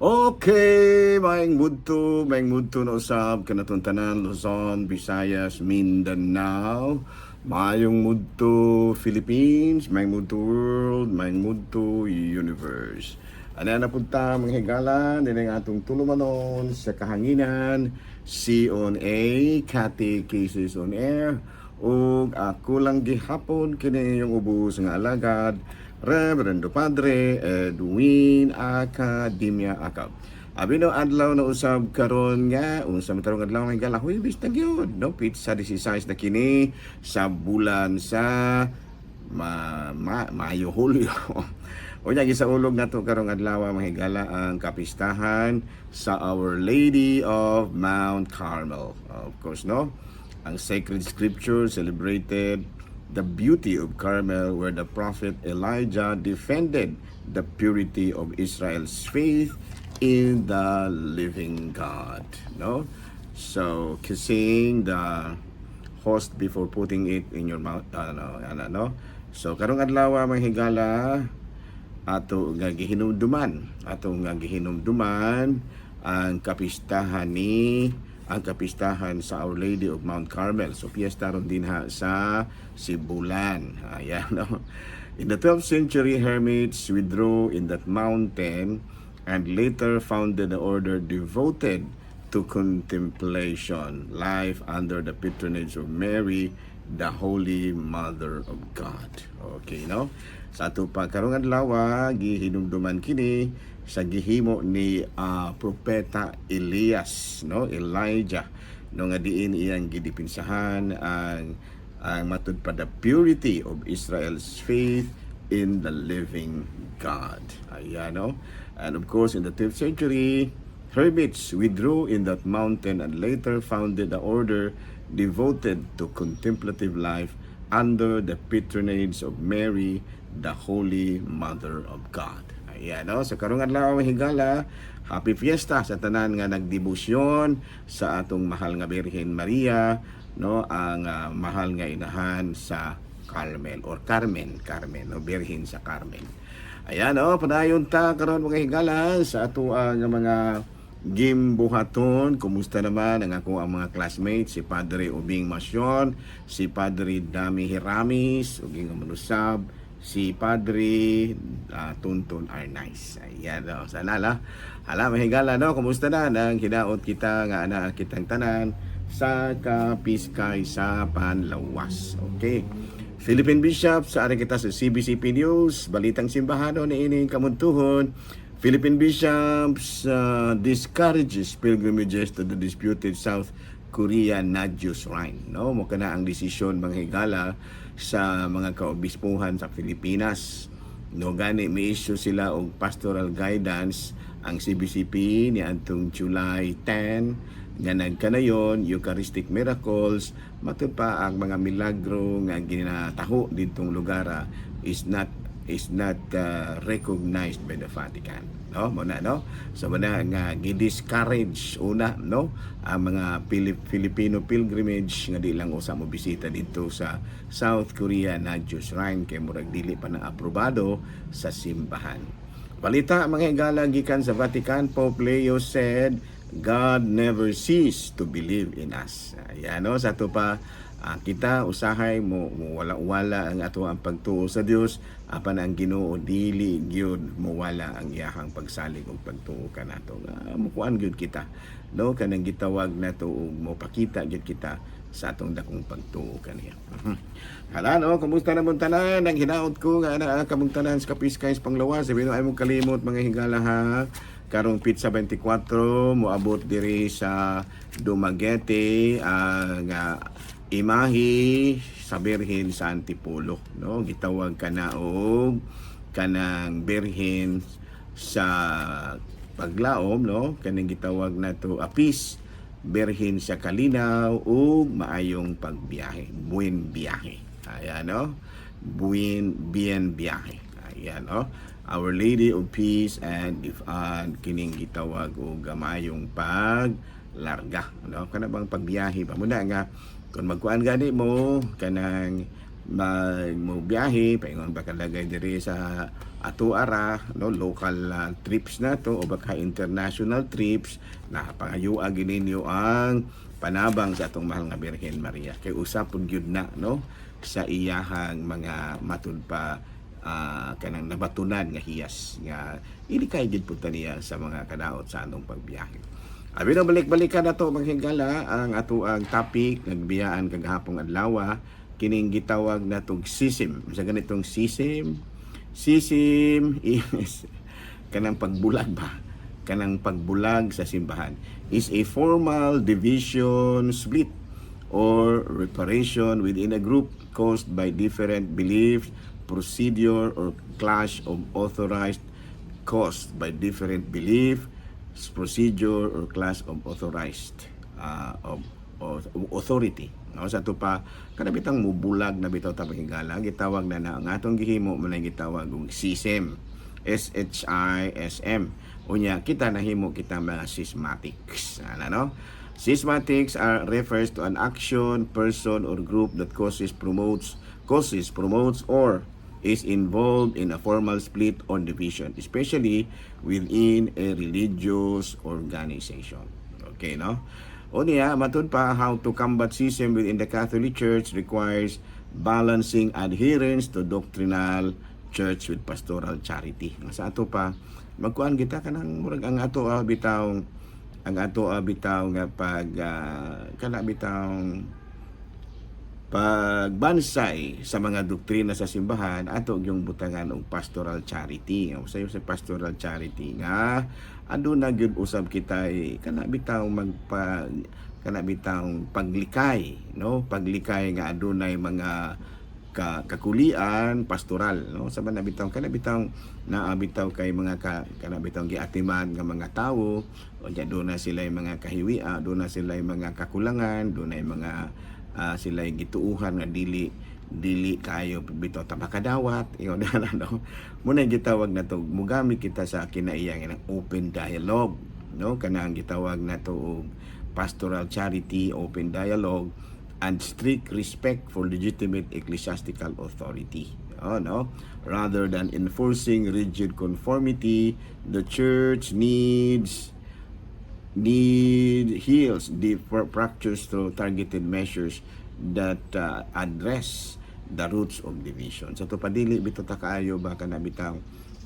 Okay, maayong budto na usab kanatong tanan, Luzon, Visayas, Mindanao, maayong budto Philippines, maayong budto world, maayong budto universe. Ano na punta, mga higala, din ang atong tulumanon sa kahanginan, C on A, Catechesis on Air, ug ako lang gihapon kini inyong ubos nga alagad, Reverendo Padre Edwin Academia Acab. Abi no adlaw na usab karon nga unsa man tarong adlaw, mga higala? Huwebes na gyud, no? Petsa 16 na kini sa bulan sa ma, ma Mayo, Hulyo. Unya gisaulog nato karong adlaw, mga higala, ang kapistahan sa Our Lady of Mount Carmel. Of course, no? Ang sacred scripture celebrated the beauty of Carmel, where the prophet Elijah defended the purity of Israel's faith in the living God. No? So, kissing the host before putting it in your mouth. Ano, ano, no? So, karong adlaw, mga higala, ato nga gihinumduman ang kapistahan sa Our Lady of Mount Carmel. So piyesta ron dinha sa Sibulan. Ayan, no? In the 12th century, hermits withdrew in that mountain and later founded the order devoted to contemplation, life under the patronage of Mary, the Holy Mother of God. Okay, no? Sa ato pa karong adlaw, gihinumduman kini sa gihimo ni Propeta Elias, no? Elijah, no, nga diin iyang gidipinsahan ang matud pa the purity of Israel's faith in the living God. Ayan, no? And of course, in the 12th century, hermits withdrew in that mountain and later founded the order devoted to contemplative life under the patronage of Mary, the Holy Mother of God. Ayan, no? So karong adlaw, higala, happy fiesta sa tanan nga nagdebosyon sa atong mahal nga Birhen Maria, no, ang mahal nga inahan sa Carmel or Carmen, Carmen, no, Birhen sa Carmen. Ayan, oh, padayon ta karon, mga higala, sa ato ang mga gimbuhaton. Kumusta naman ang ako ang mga classmates, si Padre Ubing Masyon, si Padre Dami Hiramis, ug nga manusab si Padre Tunton Arnaiz. Ayan, oh, sana la. Hala, mga higala, no, kumusta na nang hinaot kita nga ana kitang tanan sa kapiskay sa panlawas. Okay. Philippine Bishop, sa ari kita sa CBCP News, Balitang Simbahano ni ining kamuntuhon. Philippine Bishops discourages pilgrimages to the disputed South Korea Naju Shrine. No, mo kana ang desisyon, mga higala, sa mga kaobispuhan sa Pilipinas. No, gani may issue sila og pastoral guidance ang CBCP ni adtong July 10 nga nagkanayon Eucharistic miracles, matud pa ang mga milagro nga ginataho ditong lugar is not recognized by the Vatican, no? Mo na, no? So mo na nga gi-discourage una, no, ang mga Filipino pilgrimage nga di lang usa mo bisita dito sa South Korea Naju Shrine kay murag dili pa na aprobado sa simbahan. Balita, mga higala, gikan sa Vatican, Pope Leo said, "God never cease to believe in us." Ayan, no? Sa ato pa, kita usahay mo wala-wala ang ato ang pagtuo sa Dios, apan ang Ginoo dili gyud mowala ang iyahang pagsalig ug pagtuo kanato. Nga mukuan gyud kita, no, kanang gitawag nato ug mopakita gyud kita sa atong dakong pagtuo kaniya. Hala, no, kumusta na mong tanan? Ang hinaot ko nga ana kamong tanan sa kapiskay sa panglawas. Sabi no ay mong kalimot, mga higala, ha. Karong petsa 24 moabot diri sa Dumaguete ang imahe sa Birhen sa Antipolo, no? Gitawag kana og kanang Birhen sa paglaom, no? Kaning gitawag nato Apis, Birhen sa kalinaw ug maayong pagbiyahe, buen biyahe. Ayan, no? Buen bien biyahe. Ayan, no? Our Lady of Peace and if kining gitawag og maayong paglarga, no? Kana bang pagbiyahe ba muna nga kung magkuan gani mo kanang Mag mo biyahe paingon ba kalagay diri sa ato ara, no, local trips na to o baka international trips na pangayua ninyo ang panabang sa atong mahal nga Birhen Maria kay usa pud gyud na, no, sa iyahang mga matud pa kanang nabatunan nga hiyas nga ilikay gid pud ta niya sa mga kadaot sa atong pagbiyahe. Abi na balik-balikan nato, mga higala, ang ato ang topic nagbiyaan kagahapong adlaw, kining gitawag natong schism. Sa ganitong schism, schism is kanang pagbulag ba? Kanang pagbulag sa simbahan is a formal division, split or separation within a group caused by different beliefs, procedure, or clash of authorized caused by different belief, procedure, or clash of authorized of authority. No, sa ato pa kana bitang mubulag na bitaw ta, higala, gitawag na na ang atong gihimo man ay gitawag og schism. SHISM. Unya kita nahimo kita mga schismatics. Ano, no? Schismatics are refers to an action, person or group that causes, promotes or is involved in a formal split or division, especially within a religious organization. Okay, no? Unya, matud pa, how to combat schism within the Catholic Church requires balancing adherence to doctrinal church with pastoral charity. Sa ato pa, magkuan kita kanang murag ang ato bitaw nga pag kana bitaw pagbansay sa mga doktrina sa simbahan, ato yung butangan og pastoral charity. O sayo sa pastoral charity nga aduna gyud usab kita kana bitaw magpa kana bitaw paglikay, no, paglikay nga adunay mga kakulian pastoral, no, sa man bitaw kana bitaw naa bitaw kay mga kana bitaw giatiman nga mga tawo o diya doon na sila mga kahiwia, doon na sila mga kakulangan, doon na mga sila gituuhan nga dili dili kayo bitaw ta makadawat ingon na, no. Muna gitawag na to mugamit kita sa kinaiya nga open dialogue, no, kanang gitawag na to og pastoral charity, open dialogue and strict respect for legitimate ecclesiastical authority. Oh, no? Rather than enforcing rigid conformity, the church needs need heals the fractures through targeted measures that address the roots of division. Sa to padili bitaw ta kaayo ba kana bitaw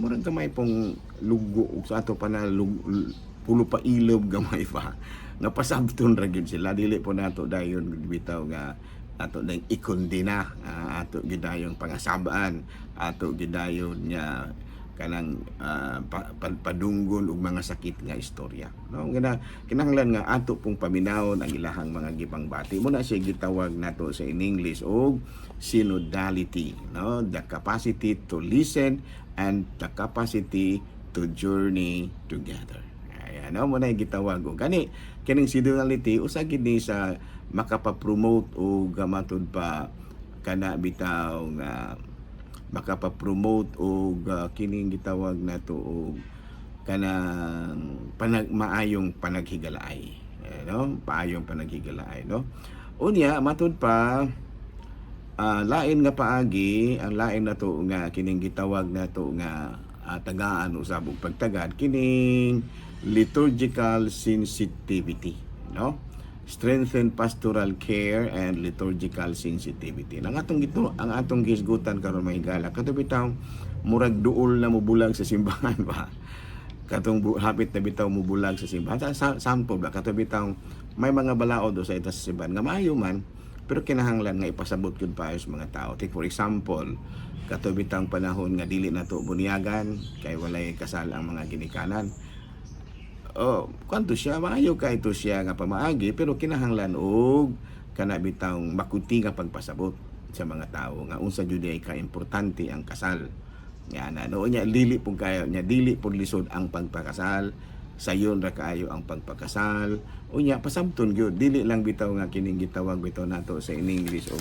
murag gamay pong lugo ug sa ato pa na pulo pa ilob gamay pa nga pasabton ra gyud sila. Dili po nato dayon bitaw nga ato dang ikondena, ato gidayon pangasabaan, ato gidayon nga kanang padunggon og mga sakit nga istorya, no. Ngana kinahanglan nga ato pong paminawon ang ilahang mga gipangbati mo na siya gitawag nato sa in English og synodality, no, the capacity to listen and the capacity to journey together. Ayan, no, mo na gitawag og gani kining synodality usa gid ni sa makapa-promote og matud pa kana bitaw nga makapa-promote og kining gitawag nato og kanang maayong panaghigalaay. Eh, no? Paayong panaghigalaay, no? Unya, matud pa lain nga paagi, ang lain na to nga kining gitawag nato nga tagaan usab og pagtagad kining liturgical sensitivity, no? Strengthen pastoral care and liturgical sensitivity. Ang atong gisgutan karon, mga higala, kato bitaw murag duol na mobulag sa simbahan ba? Katong hapit na bitaw mobulag sa simbahan. Sa sample ba, kato bitaw may mga balaod do sa ita sa simbahan nga maayo man pero kinahanglan nga ipasabot gyud pa sa mga tao. Take for example, kato bitang panahon nga dili na to bunyagan kay walay kasal ang mga ginikanan. Oh, kwanto siya, maayo kay ito siya nga pamaagi pero kinahanglan og kana bitang makuti nga pagpasabot sa mga tao nga unsa jud ay ka-importante ang kasal. Nga na no nya dili pud kayo nya dili pud lisod ang pagpakasal, sayon ra kaayo ang pagpakasal. Unya pasabton gyud, dili lang bitaw nga kining gitawag bitaw nato sa in English og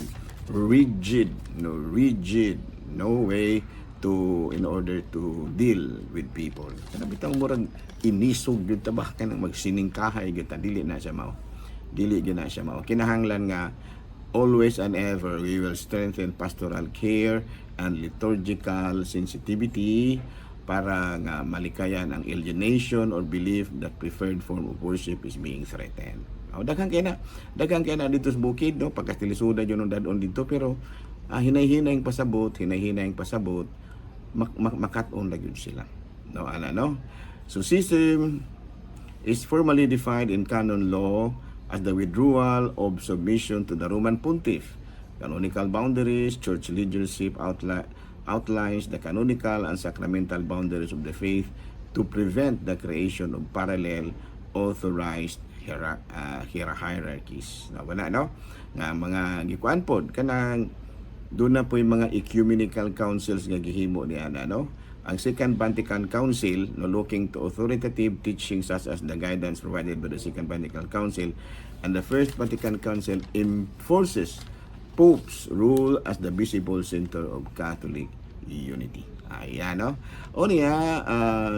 rigid, no, rigid, no way to in order to deal with people. Kana bitaw murag inisog gyud ta ba, kanang magsiningkahay gyud ta, dili na siya mao. Dili gyud na siya mao. Kinahanglan nga Always and ever, we will strengthen pastoral care and liturgical sensitivity para nga malikayan ang alienation or belief that preferred form of worship is being threatened. Oh, daghan kay na. Daghan kay na dito sa bukid, no, pagkatilisuda yun ang dadon dito, pero hinay-hinay ang pasabot, hinay-hinay ang pasabot, makat-on na gyud sila. No, ana, no? So schism is formally defined in canon law as the withdrawal of submission to the Roman Pontiff. Canonical boundaries, church leadership outlines the canonical and sacramental boundaries of the faith to prevent the creation of parallel authorized hierarchies. Na wala, no? Nga mga gikuan pod kanang doon na po yung mga ecumenical councils nga gihimo ni ana, no? Ang Second Vatican Council, no, looking to authoritative teachings such as the guidance provided by the Second Vatican Council and the First Vatican Council, enforces Pope's rule as the visible center of Catholic unity. Ayan, no? O niya,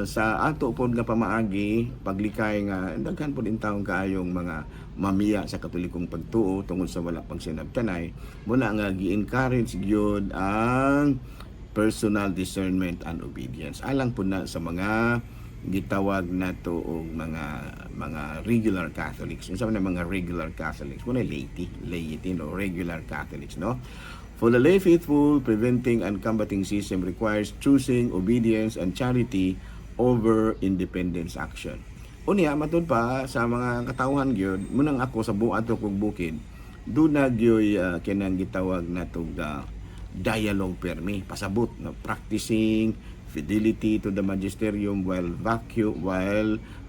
sa ato pod nga pamaagi, paglikay nga, daghan pod intawon kaayong mga mamiya sa Katolikong pagtuo tungod sa wala pang sinabtanay, muna nga gi-encourage gyud ang personal discernment and obedience. Alang po na sa mga gitawag nato og mga regular Catholics. Unsa man ang mga regular Catholics? Muna laity, no, regular Catholics, no? For the lay faithful, preventing and combating schism requires choosing obedience and charity over independence action. Unya, matud pa sa mga katawhan gyud, munang ako sa buat kog bukid, doon na gyoy kinang gitawag natog dialogue permi, pasabot, no, practicing fidelity to the magisterium while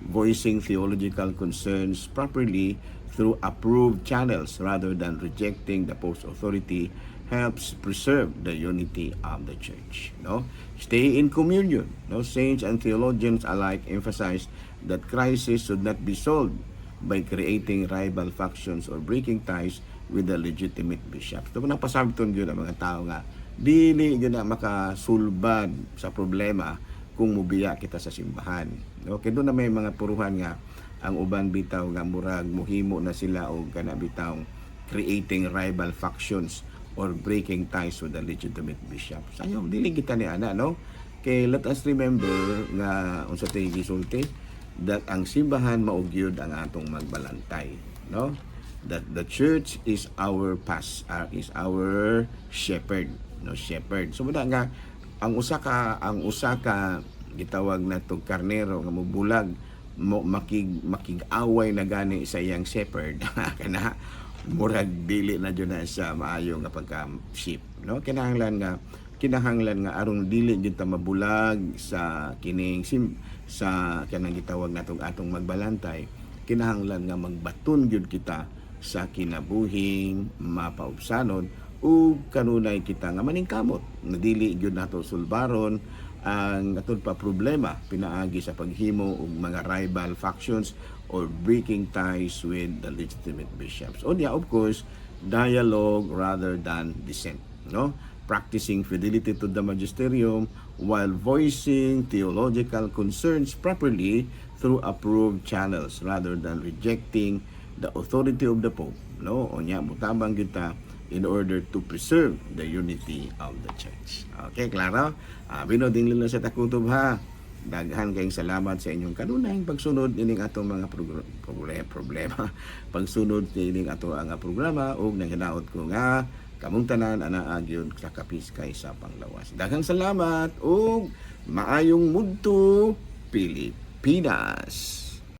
voicing theological concerns properly through approved channels rather than rejecting the Pope's authority helps preserve the unity of the church, no? Stay in communion, no? Saints and theologians alike emphasize that crisis should not be solved by creating rival factions or breaking ties with the legitimate bishops. Ito napasabton gyud ang mga tao nga dili gyud na makasulbad sa problema kung mubiya kita sa simbahan. No, kay doon na may mga puruhan nga ang uban bitaw nga murag muhimo na sila og kana bitaw creating rival factions or breaking ties with the legitimate bishops. Ayo, dili kita ni ana, no? Kay let us remember nga unsa tay gisulti, that ang simbahan mao gyud ang atong magbalantay, no? That the church is our shepherd, no, shepherd. So muna nga ang usa ka gitawag nato karnero nga mobulag mo makig-away na gani sa iyang shepherd, kana murag dili na jud na siya maayo nga pagka sheep, no? Kinahanglan nga aron dili gyud ta mabulag sa kining sa kanang gitawag natong atong magbalantay, kinahanglan nga magbaton gyud kita sa kinabuhing mapaubsanon ug kanunay kita nga maningkamot na dili gyud nato sulbaron ang atod pa problema pinaagi sa paghimo og mga rival factions or breaking ties with the legitimate bishops. Unya, of course, dialogue rather than dissent, no? Practicing fidelity to the magisterium while voicing theological concerns properly through approved channels rather than rejecting the authority of the Pope, no? Unya mutabang kita in order to preserve the unity of the church. Okay, klaro? Bino din lang sa takutob ha. Daghan kayong salamat sa inyong kanunayng pagsunod ining atong mga problema. Pagsunod ining ato ang programa ug nanghinaot ko nga kamong tanan anaa gyud sa kapiskay sa panglawas. Daghang salamat ug maayong mudto, Pilipinas.